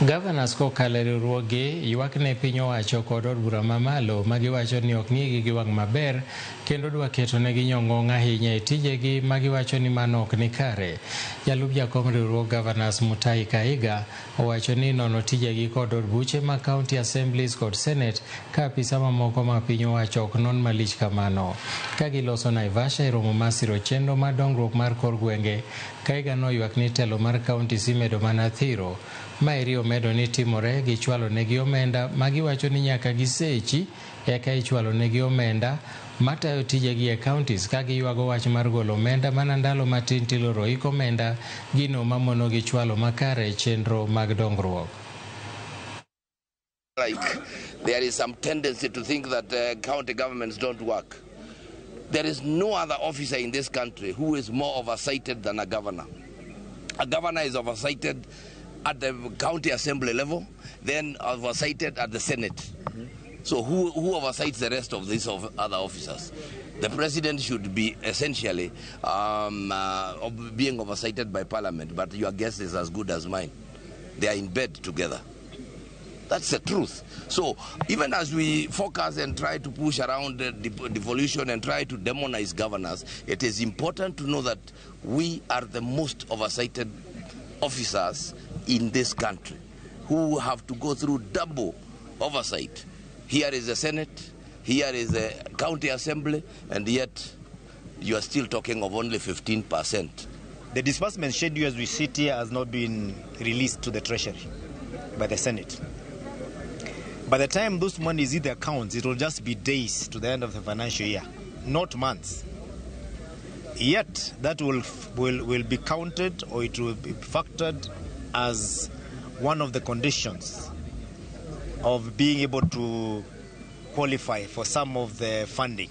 Governors kokalo e riwruoggi ywak ne piny owacho kod od bura mamalo ma giwacho ni ok ng'igi gi wang' maber kendo dwa keto negi nyong'ong' ahinya e tijegi ma giwacho ni mano ok ni kare. Jalup jakom riwruog Governors Mutahi Kahiga owacho ni nono tijegi kod od buche mag county assemblies kod senate ka apisa mamoko ma piny owacho ok non malich kamano. Ka giloso Naivasha e romo mar siro chenro mar dongruok mar kor gwenge, Kahiga noywak ni telo mar counties imedo mana thiro. Maeri omedo ni timore gi chwalo negi omenda ma giwacho ni nyaka gisechi eka ichwalo negi omenda matayo tijegi e counties ka giywago wach mar golo omenda mana ndalo matin tiloro ik omenda gino mamono gi chwalo makare chenro mag dongruok. Like there is some tendency to think that county governments don't work. There is no other officer in this country who is more oversighted than a governor. A governor is oversighted at the county assembly level, then oversighted at the Senate. So who oversights the rest of these other officers? The president should be essentially being oversighted by parliament, but your guess is as good as mine. They are in bed together. That's the truth. So even as we focus and try to push around the devolution and try to demonize governors, it is important to know that we are the most oversighted officers in this country who have to go through double oversight. Here is the Senate, here is the county assembly, and yet you are still talking of only 15%. The disbursement schedule as we sit here has not been released to the Treasury by the Senate. By the time those money is in the accounts, it will just be days to the end of the financial year, not months. Yet that will be counted, or it will be factored as one of the conditions of being able to qualify for some of the funding.